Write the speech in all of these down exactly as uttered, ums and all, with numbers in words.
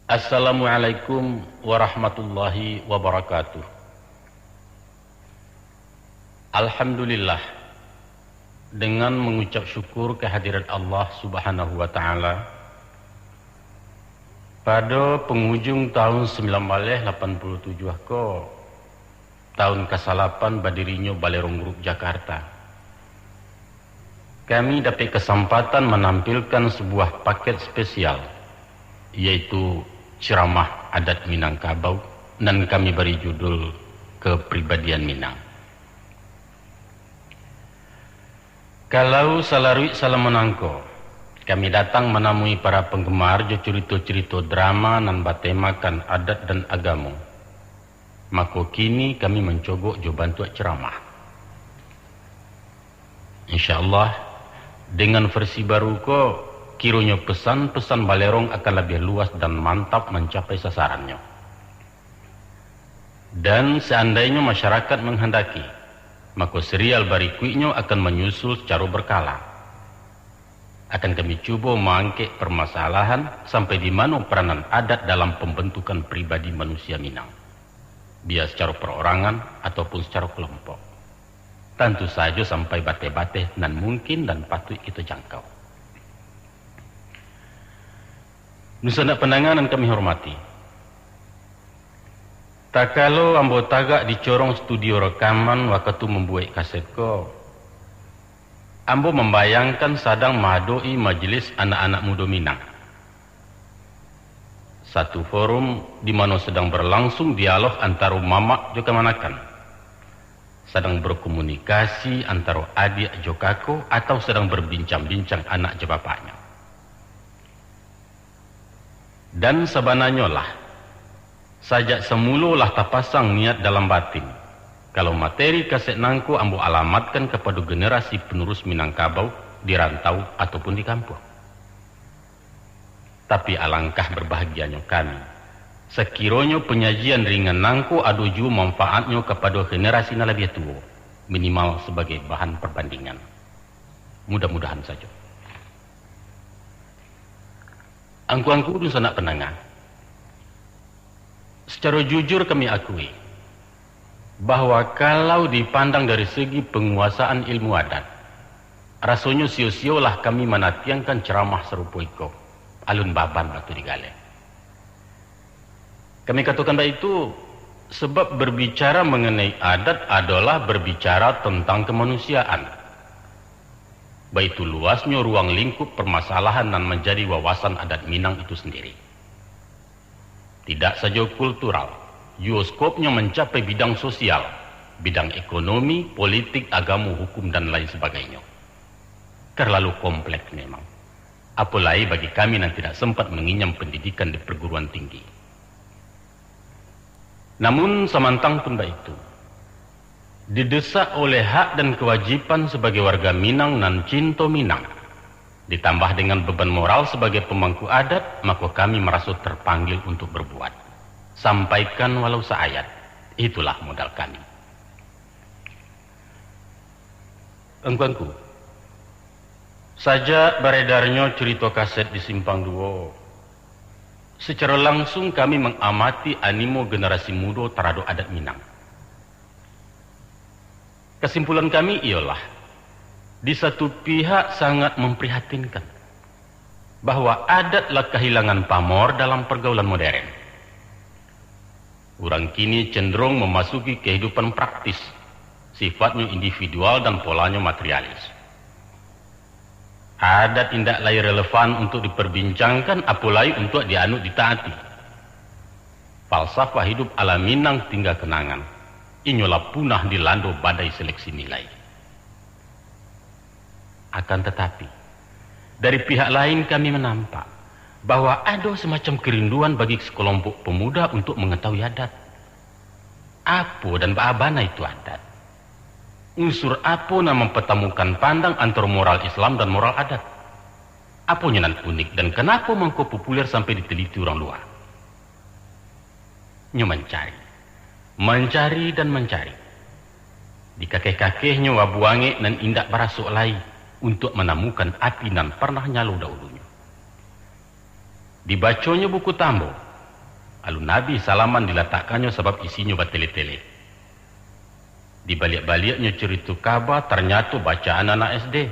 Assalamualaikum warahmatullahi wabarakatuh. Alhamdulillah, dengan mangucap syukur kehadirat Allah Subhanahu wa Ta'ala, pada pangujung tahun sambilan baleh lapan puluah tujuah ko, tahun kasalapan badirinyo Balerong Group Jakarta, kami dapek kasampatan manampilkan sabuah paket spesial, yaitu ceramah adat Minangkabau, nan kami bari judul Kepribadian Minang. Kalau salaruik salamo nangko, kami datang manamui para panggemar jo curito-curito drama nan batemakan adat dan agamo, mako kini kami mancogok jo bantuak ceramah. Insya Allah, dengan versi baru ko, kironyo pesan-pesan Balerong akan labiah luas dan mantap mancapai sasarannyo. Dan seandainyo masyarakat manghandaki, mako serial barikuiknyo akan manyusul sacaro berkala. Akan kami cubo maangkek parmasalahan sampai di mano peranan adat dalam pambantukan pribadi manusia Minang, bia sacaro parorangan ataupun sacaro kalompok. Tantu sajo sampai bateh-bateh nan mungkin dan patuik kito jangkau. Dunsanak pandanga nan kami hormati, takalo ambo tagak di corong studio rakaman wakatu mambuek kaset ko, ambo mambayangkan sadang maadoki majelis anak-anak mudo Minang. Satu forum di mano sadang barlangsung dialog antaro mamak jo kamanakan, sadang barkomunikasi antaro adiak jo kako, atau sadang barbincang-bincang anak jo bapaknyo. Dan sabananyo lah, sajak samulo lah tapasang niat dalam batin, kalau materi kaset nangko ambo alamatkan kapado generasi panurus Minangkabau di rantau ataupun di kampuang. Tapi alangkah barbahagianyo kami, sakironyo panyajian ringan nangko ado juo manfaatnyo kapado generasi nan labiah tuo, minimal sabagai bahan parbandingan. Mudah-mudahan sajo. Angku-angku dunsanak pandanga, sacaro jujur kami akui, bahwa kalau dipandang dari segi panguasaan ilmu adat, rasonyo sio-siolah kami manatiangkan ceramah sarupo iko, alun baban batu digaleh. Kami katokan baitu, sabab barbicara manganai adat adolah barbicara tantang kamanusiaan. Baitu luasnyo ruang lingkup parmasalahan nan manjadi wawasan adat Minang itu sandiri. Tidak sajo kultural, juo skopnyo mancapai bidang sosial, bidang ekonomi, politik, agamo, hukum, dan lain sabagainyo. Terlalu kompleks memang. Apo lai bagi kami nan tidak sempat manginyam pandidikan di parguruan tinggi. Namun, samantang pun baitu, didesak oleh hak dan kawajiban sabagai warga Minang nan cinto Minang, ditambah dengan beban moral sabagai pamangku adat, mako kami maraso tarpanggil untuk barbuat. Sampaikan walau saayat, itulah modal kami. Angku-angku, sajak baredarnyo curito kaset di Simpang Duo, sacaro langsung kami mangamati animo generasi mudo taradok adat Minang. Kasimpulan kami iyolah, di satu pihak sangat mamprihatinkan, bahwa adat lah kahilangan pamor dalam pargaulan moderen. Urang kini cenderung mamasuki kahidupan praktis, sifatnyo individual dan polanyo materialis. Adat indak lai relevan untuk diperbincangkan, apolai untuak dianut ditaati. Falsafah hidup ala Minang tingga kenangan, inyo lah punah dilando badai seleksi nilai. Akan tatapi, dari pihak lain kami manampak, bahwa ado samacam kerinduan bagi sakalompok pemuda untuk mangatahui adat. Apo dan baa bana itu adat? Unsur apo nan mampatamukan pandang antaro moral Islam dan moral adat? Aponyo nan unik dan kanapo mangko populer sampai diteliti urang lua? Nyo mancari, mancari dan mancari. Dikakeh-kakehnyo abu angek nan indak barasok lai, untuak manamukan api nan parnah nyalo daulunyo. Dibaconyo buku tambo, Alun abih salaman dilatakkannyo sabab isinyo batele-tele. Dibaliak-baliaknyo carito kaba, tarnyato bacaan anak S D.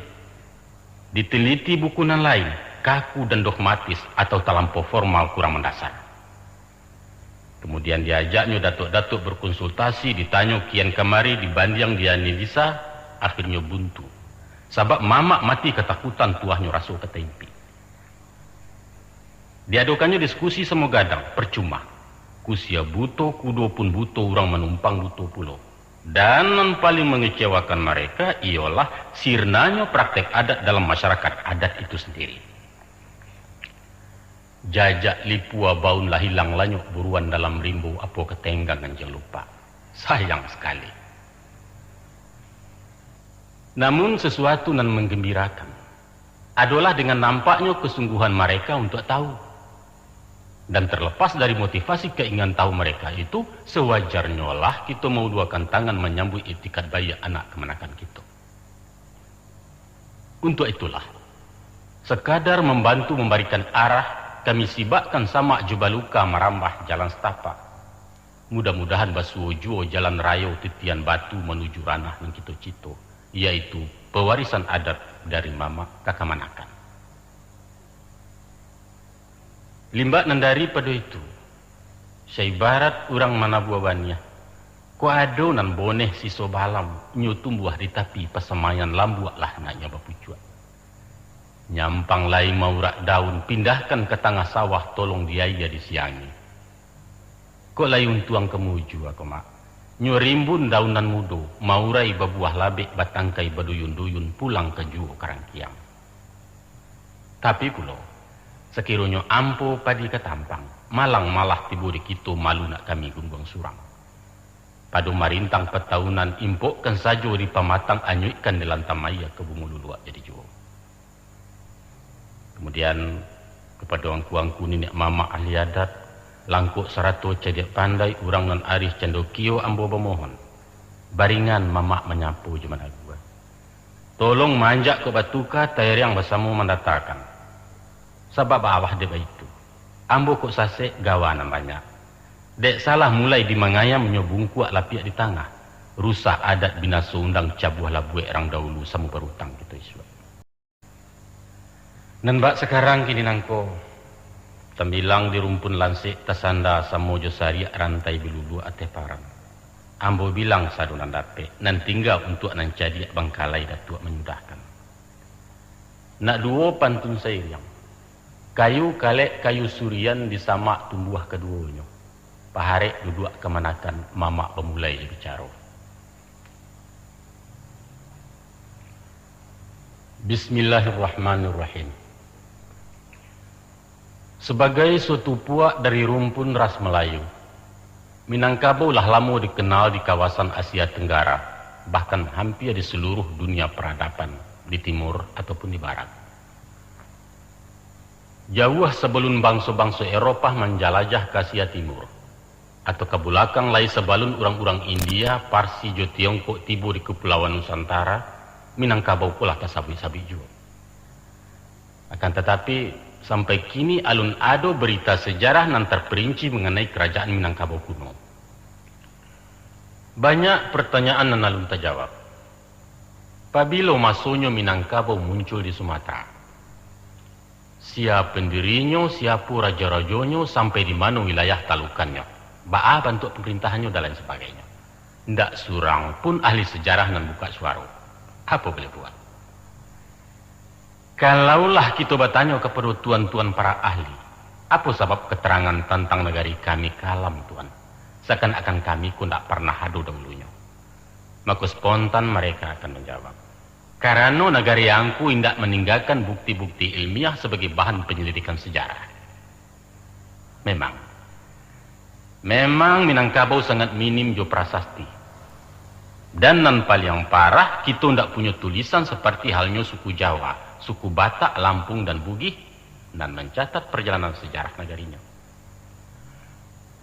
Diteliti buku nan lain, kaku dan dogmatis atau talampau formal, kurang mandasar. Kamudian diajaknyo datuak-datuak berkonsultasi, ditanyo kian kamari, dibandiang, dianalisa, akhirnyo buntu. Sabab mamak mati katakutan, tuahnyo raso ka taimpik. Diadokannyo diskusi samo gadang, percuma. Kusia buto, kudo pun buto, urang manumpang buto pulo. Dan nan paling mangecewakan mareka iyolah sirnanyo praktek adat dalam masyarakat adat itu sendiri. Jajak lipua baun lah ilang lanyok, buruan dalam rimbo apo ka tenggang anjiang lupak. Sayang sakali. Namun, sasuatu nan manggambirakan adolah dengan nampaknyo kasungguahan mareka untuak tahu. Dan terlepas dari motivasi kainginan tahu mareka itu, sawajarnyolah kito mauduakan tangan manyambuik itikad baiak anak kamanakan kito. Untuak itulah, sakadar mambantu mambarikan arah, kami sibakkan samak jo baluka marambah jalan satapak. Mudah-mudahan basuo juo jalan rayo titian batu manuju ranah nan kito cito, yaitu pewarisan adat dari mamak ka kamanakan. Limbak nan daripado itu, saibarat urang manabua baniah, kok ado nan boneh siso balam, nyo tumbuah di tapi pasamaian, lambuak lah nak nyo bapucuak. Nyampang lai maurak daun, pindahkan ka tangah sawah, tolong di aia disiangi. Kok lai untuang ka mujua ko, Mak. Nyo rimbun daun nan mudo, maurai babuah labek, batangkai baduyun-duyun, pulang ka juo ka rangkiang. Tapi pulo, sakironyo ampo padi ka tampang, malang malah tibo di kito, malu nak kami gunduang surang. Pado marintang pataunan, impokkan sajo di pamatang, anyuikkan di lantam aia, ka bungo luluak jadi juo. Kamudian, kapado angku-angku niniak mamak ahli adat, langkok sarato cadiak pandai, urang nan arih candokio, ambo bamohon, baringan mamak manyapo jo managua. Tolong maanjak kok batuka, tairiang basamo mandatakan. Sabab baa dek baitu, ambo kok sasek gawa nan banyak. Dek salah mulai di mangayam, nyo bungkuak lapiak di tangah. Rusak adat, binaso undang, cabuah labuek rang daulu, samo barutang kito isuak. Nan bak sakarang kini nangko, tambilang di rumpun lansek, tasanda samo jo sariak rantai biluluak ateh paran. Ambo bilang sado nan dapek, nan tingga untuak nan cadiak bangkalai datuak manyudahkan. Nak duo pantun sairiang. Kayu kalek, kayu surian, di samak tumbuah kaduonyo. Paharek duduak kamanakan, mamak bamulai bicaro. Bismillahirrahmanirrahim. Sabagai suatu puak dari rumpun ras Malayu, Minangkabau lah lamo dikenal di kawasan Asia Tenggara, bahkan hampia di saluruh dunia paradaban, di timur ataupun di barat. Jauah sabalun banso-banso Eropah manjalajah ka Asia Timur, atau ka bulakang lai sabalun urang-urang India, Parsi, jo Tiongkok tibo di Kapulauan Nusantara, Minangkabau ko lah tasabuik-sabuik juo. Akan tatapi, sampai kini alun ado barita sajarah nan tarperinci manganai Karajaan Minangkabau kuno. Banyak partanyaan nan alun tajawab. Pabilo masonyo Minangkabau muncul di Sumatera? Sia pandirinyo, siapo rajo-rajonyo, sampai di mano wilayah talukannyo, baa bantuak pamarintahannyo, dan lain sabagainyo. Ndak surang pun ahli sajarah nan bukak suaro. Apo buliah buat? Kalaulah kito batanyo kapado tuan-tuan para ahli, apo sabab katerangan tantang nagari kami kalam, Tuan, sakan-akan kami ko ndak parnah ado dahulunyo? Mako spontan mareka akan manjawab, karano nagari angku indak maninggakan bukti-bukti ilmiah sabagai bahan panyalidikan sajarah. Memang, memang Minangkabau sangat minim jo prasasti. Dan nan paliang parah, kito ndak punyo tulisan saparti halnyo suku Jawa, suku Batak, Lampung, dan Bugih, nan mancatat parjalanan sajarah nagarinyo.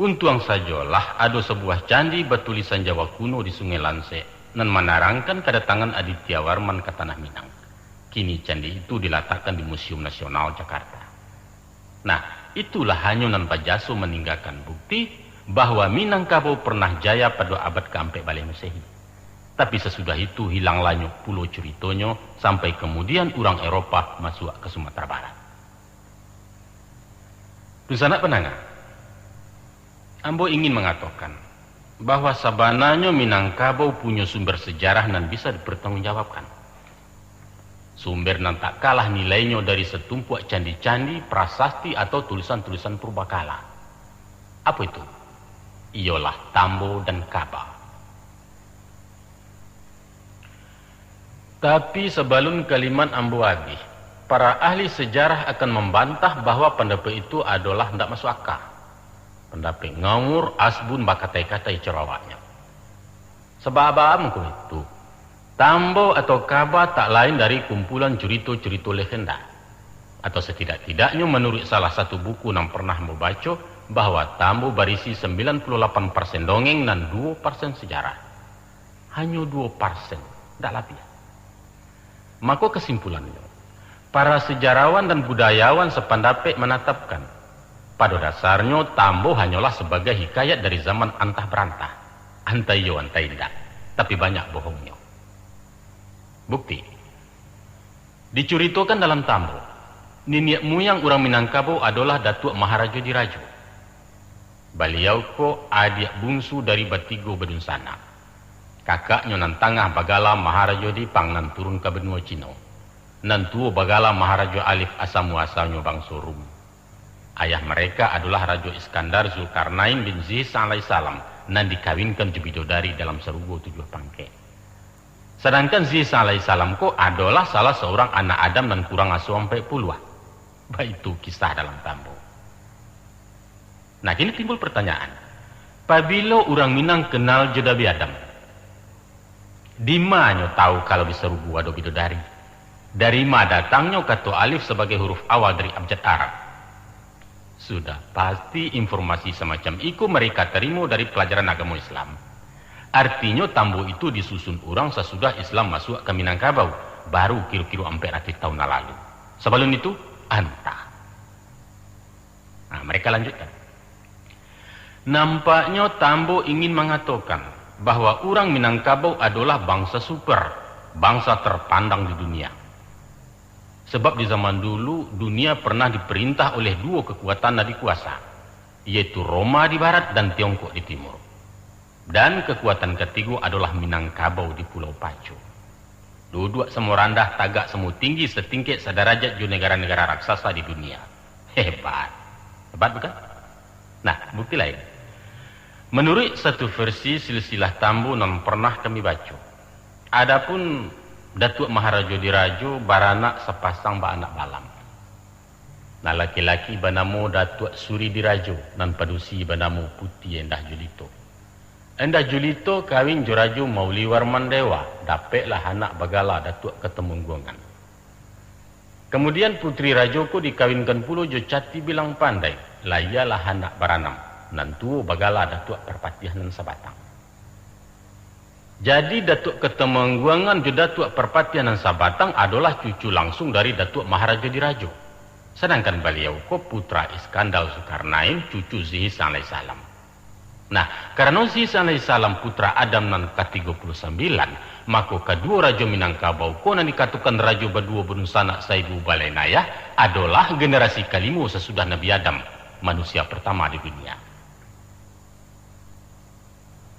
Untuang sajolah ado sabuah candi batulisan Jawa kuno di Sungai Lansek, nan manarangkan kadatangan Aditya Warman ka Tanah Minang. Kini candi itu dilatakkan di Museum Nasional Jakarta. Nah, Itulah hanyo nan bajaso maninggakan bukti bahwa Minangkabau pernah jaya pado abad kaampek baleh Masehi. Tapi sasudah itu hilang lanyok pulo curitonyo, sampai kamudian urang Eropah masuak ka Sumatera Barat. Dunsanak pandanga, ambo ingin mangatokan bahwa sabananyo Minangkabau punyo sumber sejarah nan bisa dipertanggungjawabkan. Sumber nan tak kalah nilainyo dari satumpuak candi-candi, prasasti, atau tulisan-tulisan purbakala. Apo itu? Iyolah Tambo dan Kaba. Tapi sabalun kalimat ambo abih, para ahli sejarah akan mambantah bahwa pandapek itu adolah ndak masuk aka. Pandapek ngawur, asbun, bakatai-katai caro awaknyo. Sabab mangko itu, Tambo atau Kaba tak lain dari kumpulan curito-curito legenda. Atau satidak-tidaknyo manuruik salah satu buku nan pernah ambo baco, bahwa Tambo barisi sambilan puluah lapan persen dongeng nan duo persen sejarah. Hanyo duo persen, ndak labiah. Mako kasimpulannyo, para sejarawan dan budayawan sapandapek manatapkan, pado dasarnyo Tambo hanyolah sabagai hikayat dari zaman antah barantah, antah iyo antah indak, tapi banyak bohongnyo. Bukti, dicuritokan dalam Tambo, niniak muyang urang Minangkabau adolah Datuak Maharajo Dirajo. Baliau ko adiak bunsu dari batigo badunsanak. Kakaknyo nan tangah bagala Maharajo Dipang nan turun ka banua Cino. Nan tuo bagala Maharajo Alif asa muasanyo bangso Rum. Ayah mereka adolah Rajo Iskandar Zulkarnain bin Zihis alaihissalam, nan dikawinkan jo bidodari dalam sarugo tujuah pangkek. Sadangkan Zihis alaihissalam ko adolah salah saurang anak Adam nan kurang aso ampek puluah. Baitu kisah dalam Tambo. Nah, kini timbul pertanyaan, pabilo urang Minang kenal jo Nabi Adam? Dima nyo tahu kalau di sarugo ado bidodari? Dari ma datangnyo kato alif sabagai huruf awal dari abjad Arab? Sudah pasti informasi samacam iko mereka tarimo dari pelajaran agamo Islam. Artinyo, Tambo itu disusun urang sasudah Islam masuak ka Minangkabau, baru kiro-kiro ampek ratuih tahun nan lalu. Sabalun itu, antah. Nah, mereka lanjutkan. Nampaknyo Tambo ingin mangatokan bahwa urang Minangkabau adolah bangsa super, bangsa terpandang di dunia. Sebab di zaman dulu, dunia pernah diperintah oleh duo kekuatan nan dikuasa, yaitu Roma di barat dan Tiongkok di timur. Dan kekuatan katigo adolah Minangkabau di Pulau Pacu. Duduak samo randah, tagak samo tinggi, satingkek sadarajat jo negara-negara raksasa di dunia. Hebat. Hebat, bukan? Nah, bukti lain. Manuruik satu versi silsilah Tambo nan pernah kami baco, adapun Datuak Maharajo Dirajo baranak sapasang baanak balam. Nan laki-laki banamo Datuak Suri Dirajo, nan padusi banamo Puti Endah Julito. Endah Julito kawin jo Rajo Mauliwarman Dewa, dapeklah anak bagala Datuak Katamungguangan. Kamudian, Putri Rajo ko dikawinkan pulo jo Cati Bilang Pandai, lahialah anak baranam, nan tuo bagala Datuak Parpatiah Nan Sabatang. Jadi, Datuak Katamungguangan jo Datuak Parpatiah Nan Sabatang adolah cucu langsung dari Datuak Maharajo Dirajo. Sadangkan baliau ko putra Iskandar Zulkarnain, cucu Zihis alaihissalam. Nah, karano Zihis alaihissalam putra Adam nan katigo puluah sambilan, mako kaduo rajo Minangkabau ko nan dikatokan rajo baduo badunsanak saibu balain ayah, adolah generasi kalimo sasudah Nabi Adam, manusia partama di dunia.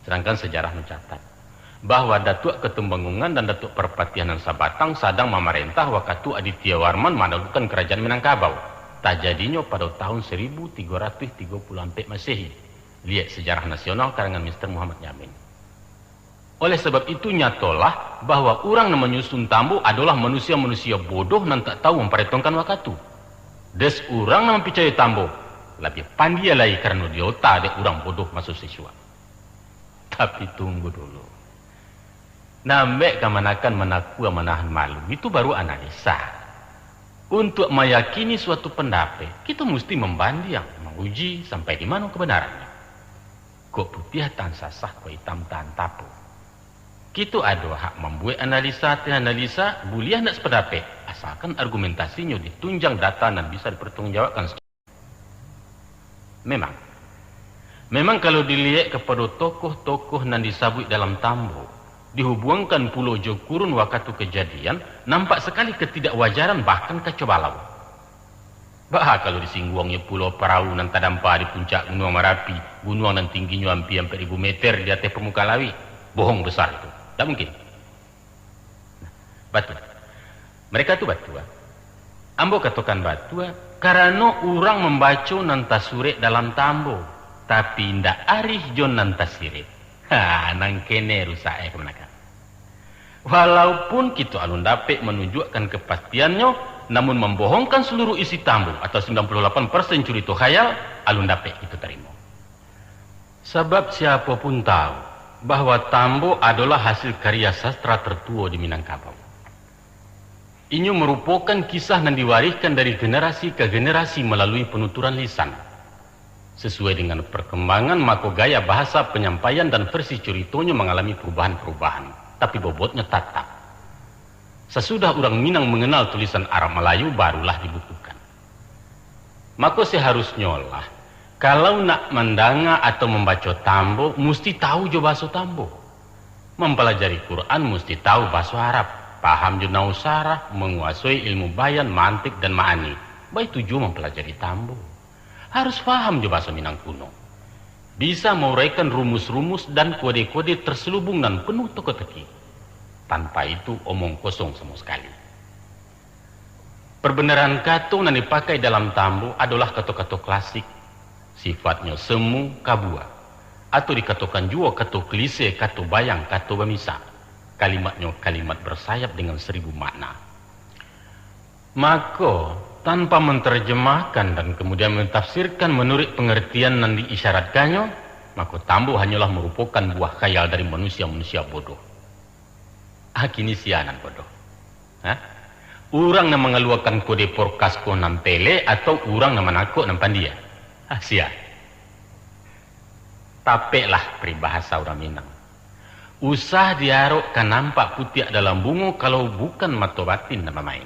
Sadangkan sajarah mancatat bahwa Datuak Katumanggungan dan Datuak Parpatiah Nan Sabatang sadang mamarentah wakatu Aditya Warman manaklukkan Karajaan Minangkabau, tajadinyo pado tahun saribu tigo ratuih tigo puluah ampek Masehi. Liek Sejarah Nasional karangan Mister Muhammad Yamin. Oleh sabab itu, nyatolah bahwa urang nan manyusun Tambo adolah manusia-manusia bodoh nan tak tahu mamparentahkan wakatu. Des urang nan mampicayo Tambo, labiah pandia lai karano diota dek urang bodoh maso sisuak. Tapi tunggu dulu. Nambek kamanakan manakua manahan malu, itu baru analisa. Untuak mayakini suatu pandapek, kito musti mambandiang, mauji sampai di mano kabanarannyo. Kok putiah tansasah, kok itam taantapo. Kito ado hak mambuek analisa ateh analisa, buliah ndak sapandapek, asalkan argumentasinyo ditunjang data nan bisa dipartanggungjawabkan. Memang. Memang kalau diliek kapado tokoh-tokoh nan disabuik dalam Tambo, dihubuangkan pulo jo kurun wakatu kajadian, nampak sakali katidakwajaran bahkan kacau balau. Baa kalau disingguangnyo pulo parahu nan tadampa di puncak Gunuang Marapi, gunuang nan tingginyo ampia ampek ribu meter di ateh pamuka lauik? Bohong besar itu. Ndak mungkin. Nah, batua. Mereka tu batua. Ambo katokan batua, karano urang mambaco nan tasurek dalam Tambo, tapi indak arih jo nan tasirek. Ha, nan kene rusak eh kamanakan. Walaupun kito alun dapek manunjuakkan kapastiannyo, namun mambohongkan saluruh isi Tambo atau sambilan puluh lapan persen curito khayal, alun dapek kito tarimo. Sabab siapo pun tahu bahwa Tambo adolah hasil karya sastra tertuo di Minangkabau. Inyo marupokan kisah nan diwarihkan dari generasi ka generasi malalui panuturan lisan, sasuai dengan parkambangan, mako gaya bahasa panyampaian dan versi curitonyo mangalami parubahan-parubahan, tapi bobotnyo tatap. Sasudah urang Minang manganal tulisan Arab Malayu, barulah dibukukan. Mako saharusnyolah, kalau nak mandanga atau mambaco Tambo, musti tahu jo bahaso Tambo. Mampalajari Quran musti tahu bahaso Arab, paham jo nahwu sarah, manguasoi ilmu bayan, mantik, dan ma'ani. Baitu juo mampalajari Tambo. Harus paham jo bahaso Minang kuno. Bisa mauraikan rumus-rumus dan kode-kode terselubung nan penuh teka-teki. Tanpa itu, omong kosong samo sakali. Parbanaran kato nan dipakai dalam Tambo adolah kato-kato klasik, sifatnyo semu, kabua, atau dikatokan juo kato klise, kato bayang, kato bamisa. Kalimatnyo kalimat bersayap dengan saribu makna. Mako, tanpa mantarjamahkan dan kamudian mantafsirkan manuruik pangartian nan diisyaratkannyo, mako Tambo hanyolah marupokan buah khayal dari manusia-manusia bodoh. Ah, kini sia nan bodoh? Hah? Urang nan mangaluakan kode porkas ko nan pelek, atau urang nan manakok nan pandia? Ah, sia. Tapeklah paribahasa urang Minang. Usah diarok ka nampak putiak dalam bungo, kalau bukan mato batin nan bamain.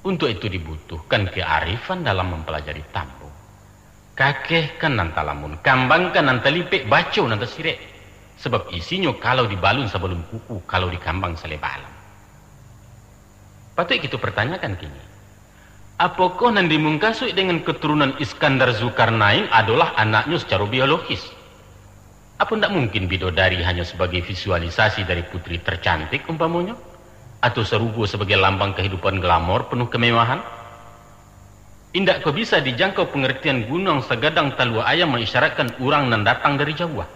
Untuak itu dibutuhkan kearifan dalam mampalajari Tambo. Kakehkan nan talamun, kambangkan nan talipek, baco nan tasirek. Sabab isinyo kalau dibalun sabalun kuku, kalau dikambang saleba alam. Patuik kito partanyakan kini, apokoh nan dimungkasuik dengan katurunan Iskandar Zulkarnain adolah anaknyo sacaro biologis? Apo ndak mungkin bidodari hanyo sabagai visualisasi dari putri tercantik umpamonyo? Atau sarugo sabagai lambang kahidupan glamor penuh kemewahan? Indak ko bisa dijangkau pangartian gunuang sagadang talua ayam maisyaratkan urang nan datang dari jauah?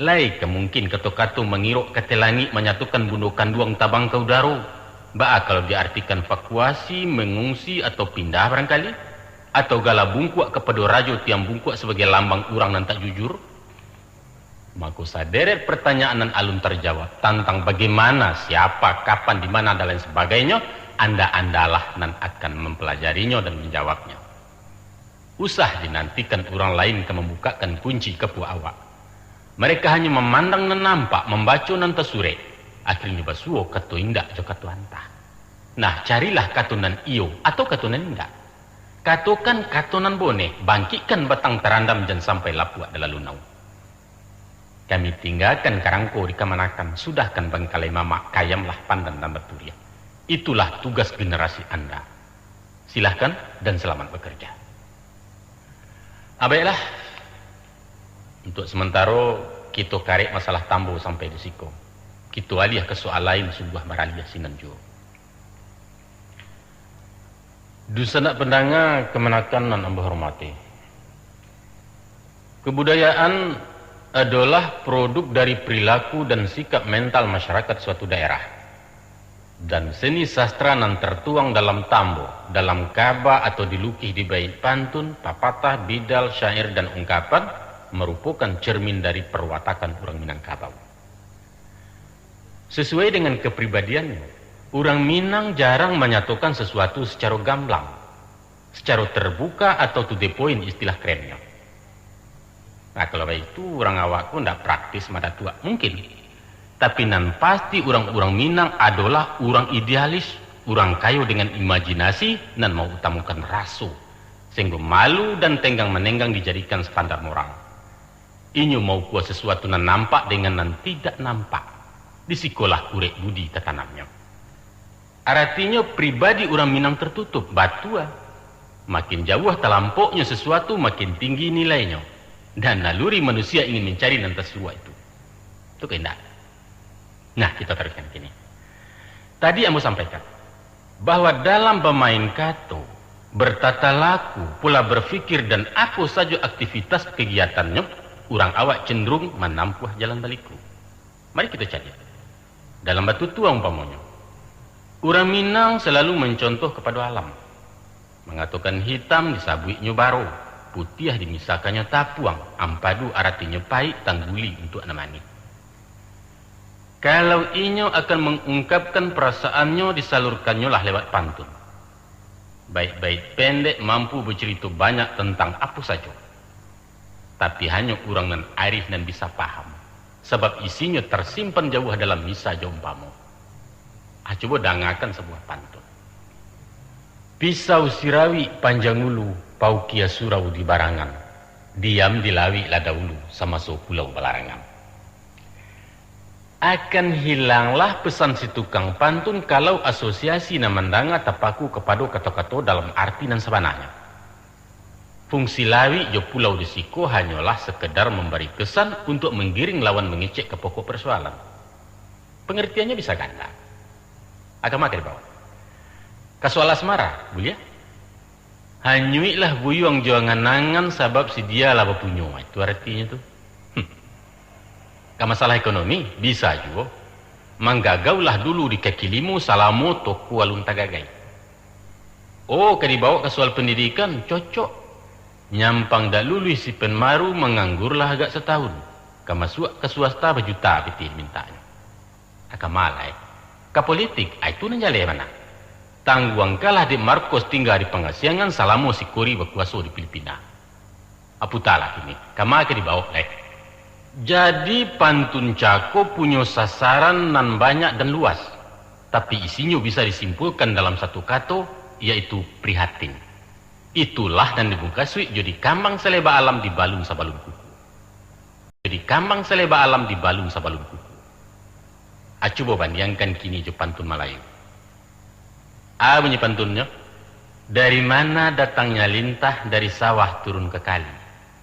Lai ka mungkin kato-kato mangirok ka ateh langik manyatukan bundo kanduang tabang ka udaro? Baa kalau diartikan vakuasi, mangungsi, atau pindah barangkali? Atau gala bungkuak kapado rajo tiang bungkuak sabagai lambang urang nan tak jujur? Mako saderet partanyaan nan alun tarjawab tantang bagaimana, siapa, kapan, di mana, dan lain sabagainyo, anda-andalah nan akan mampalajarinyo dan manjawabnyo. Usah dinantikan urang lain ka mambukakan kunci kapuak awak. Mereka hanyo mamandang nan nampak, mambaco nan tasurek, akhirnyo basuo kato indak jo kato antah. Nah, carilah kato nan iyo atau kato nan indak. Katokan kato nan boneh, bangkikkan batang tarandam, jan sampai lapuak dalalu naun. Kami tinggakan karangko di kamanakan, sudahkan bangkalai mamak, kayamlah pandan nan baturiak. Itulah tugas generasi anda. Silahkan dan selamat bekerja. Ah, baiklah. Untuk sementaro, kito karek masalah Tambo sampai di siko. Kito aliah ka soal lain, sungguah baraliah sinan juo. Dunsanak pandanga kamanakan nan ambo hormati. Kebudayaan adolah produk dari perilaku dan sikap mental masyarakat suatu daerah. Dan seni sastra nan tertuang dalam Tambo, dalam kaba atau dilukih di bait pantun, papatah, bidal, syair, dan ungkapan, marupokan cermin dari perwatakan urang Minangkabau. Sasuai dengan kapribadiannyo, urang Minang jarang manyatokan sasuatu sacaro gamblang, sacaro terbuka atau to the point istilah kerennyo. Nah, kalau baitu, urang awak ko ndak praktis madatuak, mungkin. Tapi nan pasti, urang-urang Minang adolah urang idealis, urang kayo dengan imajinasi nan mautamokan raso, Sehinggo malu dan tenggang-manenggang dijadikan standar moral. Inyo maukua sasuatu nan nampak dengan nan tidak nampak. Di sikolah kurek budi tatanamnyo. Aratinyo, pribadi urang Minang tertutup, batua. Makin jauah talampoknyo sasuatu, makin tinggi nilainyo. Dan naluri manusia ingin mancari nan tasuruak itu. Itu kahandak. Nah, kita taruihkan kini. Tadi ambo sampaikan bahwa dalam bamain kato, bertata laku, pola berpikir, dan apo sajo aktivitas kegiatannyo, urang awak cenderung manampuah jalan baliku. Mari kita caliak. Dalam batutua umpamonyo, urang Minang salalu mancontoh kapado alam. Mangatokan hitam disabuiknyo baro, putiah dimisakannyo tapuang, ampadu aratinyo paik, tangguli untuak nan manih. Kalau inyo akan mangungkapkan parasaannyo, disalurkannyolah lewat pantun. Bait-bait pendek mampu bacarito banyak tantang apo sajo. Tapi hanyo urang nan arih nan bisa paham, sabab isinyo tarsimpan jauah dalam misa jo umpamo. Ah, cubo dangakan sabuah pantun. Pisau sirawik panjang ulu, paukia surau di barangan. Diam di lawik lah daulu, samaso pulau balarangan. Akan hilanglah pesan si tukang pantun kalau asosiasi nan mandanga tapaku kapado kato-kato dalam arti nan sabananyo. Fungsi lawik jo pulau di siko hanyolah sakedar mambari kesan untuak manggiring lawan mangecek ka pokok parsoalan. Pangartiannyo bisa ganda. Agama ka dibawa. Ka soal asmara, buliah? Hanyuiklah buyuang jo angan-angan, sabab si dia lah bapunyo. Itu aratinyo tu. Hmm. Ka masalah ekonomi, bisa juo. Manggagaulah dulu di kaki limo salamo toko alun tagagai. Oh, ka dibawa ka soal pandidikan, cocok. Nyampang dak luluih si Pen Maru, manganggurlah agak satahun. Ka masuak ka swasta, bajuta pitih dimintaknyo. Agama lai. Ka politik, ah, itu nan jaleh bana. Tangguangkanlah dek Marcos tingga di pangasiangan salamo si Kori bakuaso di Filipina. Ah, putalah kini, kama ka dibaok lai. Jadi, pantun cako punyo sasaran nan banyak dan luas, tapi isinyo bisa disimpulkan dalam satu kato, yaitu prihatin. Itulah nan dimukasuik jo dikambang saleba alam dibalun sabalun kuku. Jadi kambang saleba alam dibalun sabalun kuku. Ah, cubo bandiangkan kini jo pantun Malayu. Ah, bunyi pantunnyo, "Dari mana datangnya lintah, dari sawah turun ke kali.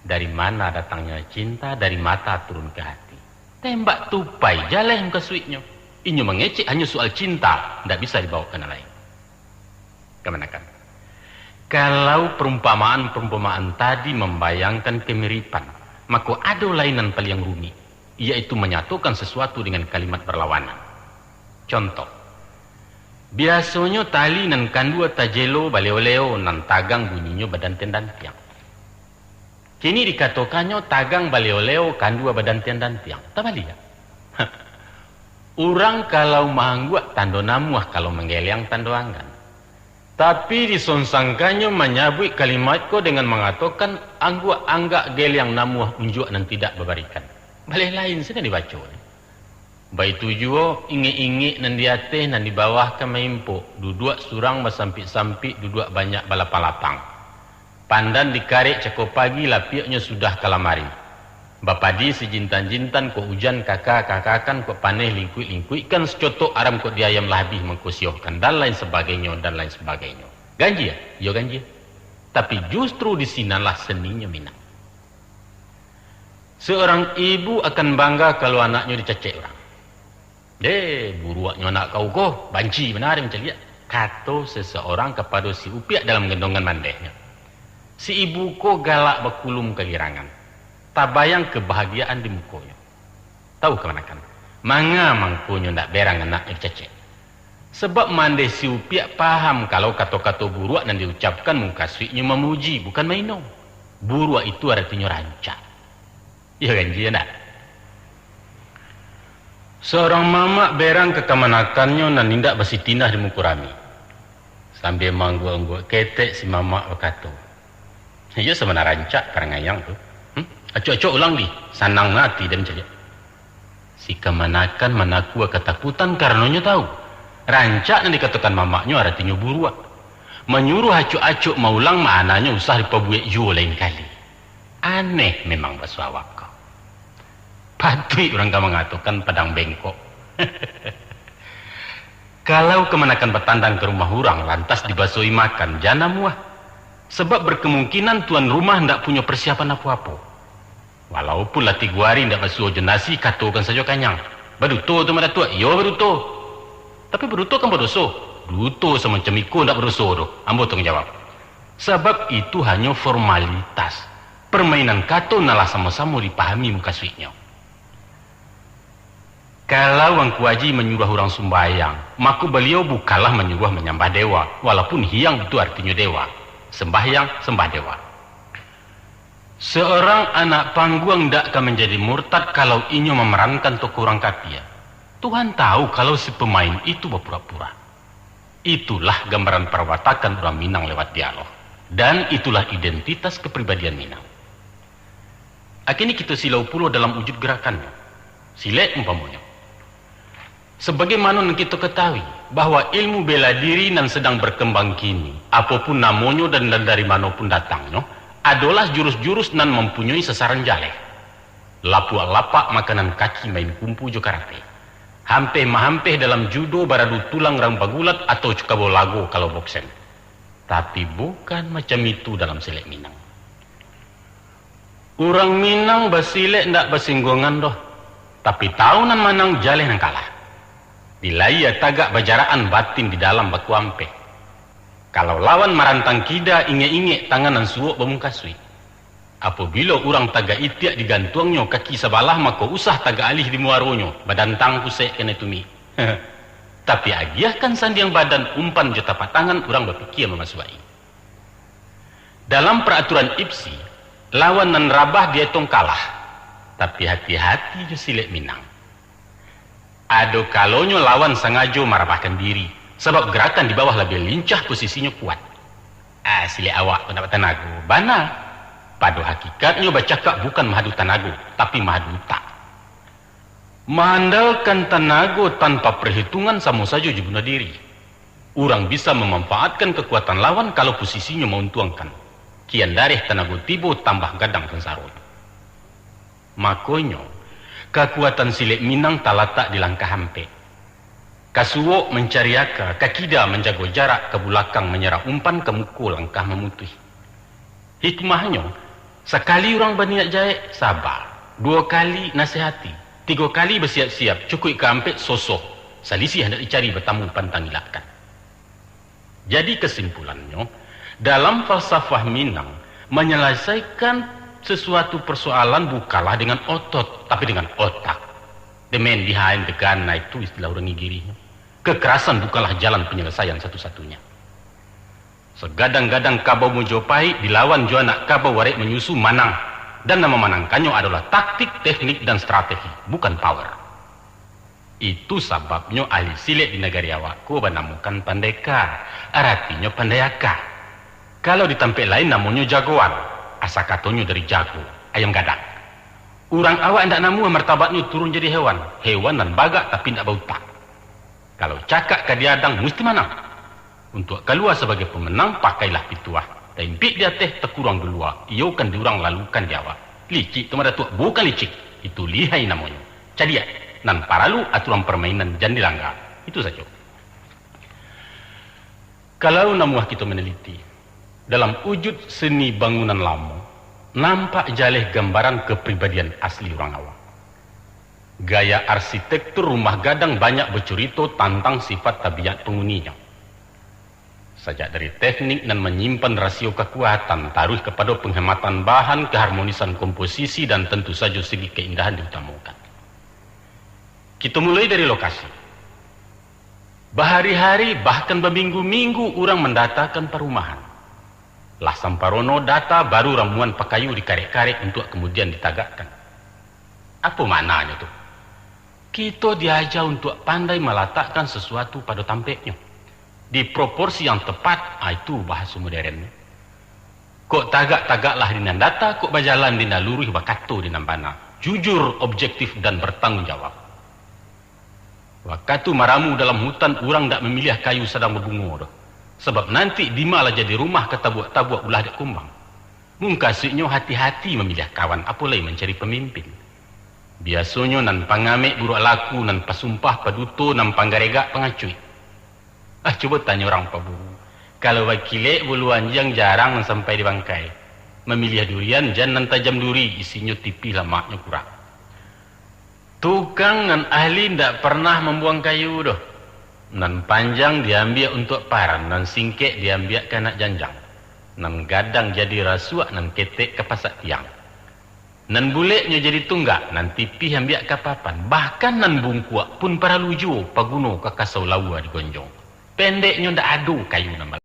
Dari mana datangnya cinta, dari mata turun ke hati." Tembak tupai, jaleh mukasuiknyo. Inyo mangecek hanyo soal cinta, ndak bisa dibaok ka nan lain. Kamanakan. Kalau perumpamaan-perumpamaan tadi mambayangkan kamiripan, mako ado lai nan paliang rumik, yaitu manyatokan sasuatu dengan kalimat barlawanan. Contoh, biasonyo tali nan kandua tajelo baleo-leo, nan tagang bunyinyo badantiang-dantiang. Kini dikatokannyo tagang baleo-leo, kandua badantiang-dantiang. Tabaliak. Urang kalau maangguak tando namuah, kalau manggeliang tando anggan. Tapi disonsangkannyo manyabuik kalimat ko dengan mangatokan, "Angguak anggak geliang namuah, unjuak nan tidak babarikan." Baleh lain sinan dibaco. Baitu juo, ingek-ingek nan di ateh, nan di bawah ka maimpok, duduak surang basampik-sampik, duduak banyak balapang-lapang. Pandan dikarek cako pagi, lapiaknyo sudah ka lamari. Bapadi sijintan-jintan, kok ujan kaka-kakakan, kok paneh lingkuik-lingkuikkan, sacotok aram kok di ayam lah abih mangko siohkan, dan lain sabagainyo, dan lain sabagainyo. Ganjie? Iyo ganjie. Tapi justru di sinanlah seninyo Minang. Seorang ibu akan bangga kalau anaknyo dicacek urang. "Deh, buruaknyo anak kau ko, banci bana dek mancaliak," kato seseorang kapado si Upiak dalam gendongan mandehnyo. Si ibu ko galak bakulum kagirangan. Tabayang kabahagiaan di mukonyo. Tahu kamanakan? Manga mangkonyo ndak berang anaknyo dicacek? Sabab mandeh si Upiak paham kalau kato-kato buruak nan diucapkan mukasuiknyo mamuji, bukan maino. Buruak itu aratinyo rancak. Iyo kan, iyo ndak? Seorang mamak berang ka kamanakannyo nan indak basitinah di muko rami. Sambia maangguak-angguak ketek, si mamak bakato, "Iyo sabana rancak parangai ang tu. Hmm? Acok-acok ulang di, sanang na ati den caliak." Si kamanakan manakua katakutan karano nyo tahu, rancak nan dikatokan mamaknyo aratinyo buruak. Manyuruah acok-acok maulang, maknanyo usah dipabuek juo lain kali. Aneh memang baso awak ko. Patuik urang ka mangatokan padang bengkok. Kalau kamanakan batandang ka rumah urang, lantas dibasoi makan, jan namuah. Sabab berkemungkinan tuan rumah ndak punyo persiapan apo-apo. Walaupun lah tigo ari indak basuo jo nasi, katokan sajo kanyang. Baduto tu mah, Datuak? Iyo, baduto. Tapi baduto kan badoso? Duto samacam iko indak badoso doh, ambo tangguang jawab. Sabab itu hanyo formalitas, permainan kato nan lah samo-samo dipahami mukasuiknyo. Kalau Angku Aji manyuruah urang sumbayang, mako baliau bukanlah manyuruah manyambah dewa, walaupun hiang itu artinyo dewa. Sembahyang, sembah dewa. Seorang anak panggung ndak ka manjadi murtad kalau inyo mamarankan tokoh urang kapia. Tuhan tahu kalau si pamain itu bapura-pura. Itulah gambaran parwatakan urang Minang lewat dialog. Dan itulah identitas kapribadian Minang. Akini kito silau pulo dalam ujud gerakannyo. Silek umpamonyo. Sabagaimano nan kito katahui, bahwa ilmu bela diri nan sadang barkambang kini, apo pun namonyo dan, dan dari mano pun datangnyo, adolah jurus-jurus nan mampunyoi sasaran jaleh. Lapuak-lapak makanan kaki main kumpu jo karate. Hampeh-mahampeh dalam judo baradu tulang rang bagulat atau cukabo lago kalau boksen. Tapi bukan macam itu dalam silek Minang. Urang Minang basilek ndak basingguangan doh, tapi tahu nan manang jaleh nan kalah. Di layie tagak bajarakan, batin di dalam bakuampeh. Kalau lawan marantang kida, ingek-ingek tangan nan suok bamungkasuik. Apabilo urang tagak itiak digantuangnyo kaki sabalah, mako usah tagak alih di muaronyo, badantang pusek kanai tumik. Tapi agiahkan sandiang badan, umpan jo tapak tangan, urang bapikia mamasuak-i. Dalam paraturan ipsi, lawan nan rabah dietong kalah. Tapi hati-hati jo silek Minang. Ado kalonyo lawan sangajo marabahkan diri, sabab garakan di bawah labiah lincah, posisinyo kuat. Ah, silek awak tu ndak batanago. Bana. Pado hakikatnyo bacakak bukan mahadu tanago, tapi mahadu utak. Maandalkan tanago tanpa parhitungan samo sajo jo bunuah diri. Urang bisa mamanfaatkan kakuatan lawan kalau posisinyo mauntuangkan. Kian dareh tanago tibo, tambah gadang sansaronyo. Makonyo, kakuatan silek Minang talatak di langkah ampek. Ka suok mancari aka, ka kida manjago jarak, ka bulakang manyarah umpan, ka muko langkah mamutuih. Hikmahnyo, sakali urang baniat jahek, saba. Duo kali nasihati. Tigo kali basiap-siap, cukuik ka ampek, sosoh. Salisiah ndak dicari, batamu pantang ilakkan. Jadi kasimpulannyo, dalam falsafah Minang, manyalasaikan sasuatu parsoalan bukanlah dengan otot, tapi dengan otak. The man behind the gun, nah itu istilah urang Igirihnyo. Kekerasan bukanlah jalan penyelesaian satu-satunya. Sagadang-gadang kabau Majapahit dilawan jo anak kabau arek manyusu, manang. Dan nan mamanangkannyo adolah taktik, teknik, dan strategi, bukan power. Itu sababnyo ahli silek di nagari awak ko banamokan pandeka, aratinyo pandai aka. Kalau di tampek lain namonyo jagoan, asa katonyo dari jago, ayam gadang. Urang awak indak namuah martabatnyo turun jadi hewan, hewan nan bagak tapi indak bautak. Kalau cakak ka diadang, musti manang. Untuak kalua sabagai pamenang, pakailah pituah. Taimpik di ateh, takuruang di lua, iyo kan di urang, lalu kan di awak. Licik tu mah, Datuak, bukan licik. Itu lihai namonyo. Cadiak, nan paralu aturan parmainan jan dilangga. Itu sajo. Kalau namuah kito manaliti, dalam ujud seni bangunan lamo, nampak jaleh gambaran kapribadian asli urang awak. Gaya arsitektur rumah gadang banyak bacurito tantang sifat tabiat panguninyo. Sajak dari teknik nan manyimpan rasio kakuatan, taruih kapado panghematan bahan, kaharmonisan komposisi, dan tantu sajo segi kaindahan diutamokan. Kito muloi dari lokasi. Bahari-hari, bahkan baminggu-minggu urang mandatakan parumahan. Lah samparono data, baru ramuan pakayu dikarek-karek untuak kamudian ditagakkan. Apo maknanyo tu? Kito diaja untuak pandai malatakkan sasuatu pado tampeknyo, di proporsi yang tepat, ah, itu bahaso moderennyo. Kok tagak, tagaklah di nan data, kok bajalan di nan luruih, bakato di nan bana, jujur, objektif, dan bertanggung jawab. Wakatu maramu dalam hutan, urang dak mamiliah kayu sadang babungo doh. Sabab nanti dima lah jadi rumah ka tabuak-tabuak ulah dek kumbang. Mukasuiknyo hati-hati mamiliah kawan, apo lai mancari pamimpin. Biasonyo nan pangamek buruak laku, nan pasumpah paduto, nan panggaregak pangacuik. Ah, cubo tanyo urang paburu. Kalau bakilek bulu anjiang jarang nan sampai di bangkai. Mamiliah durian jan nan tajam duri, isinyo tipih lamaknyo kurang. Tukang nan ahli ndak parnah mambuang kayu doh. Nan panjang diambiak untuak paran, nan singkek diambiak ka anak janjang. Nan gadang jadi rasuak, nan ketek ka pasak tiang. Nan buleknyo jadi tunggak, nan tipih ambiak ka papan. Bahkan nan bungkuak pun paralu juo paguno ka kasau laua digonjong. Pendeknyo ndak ado kayu nan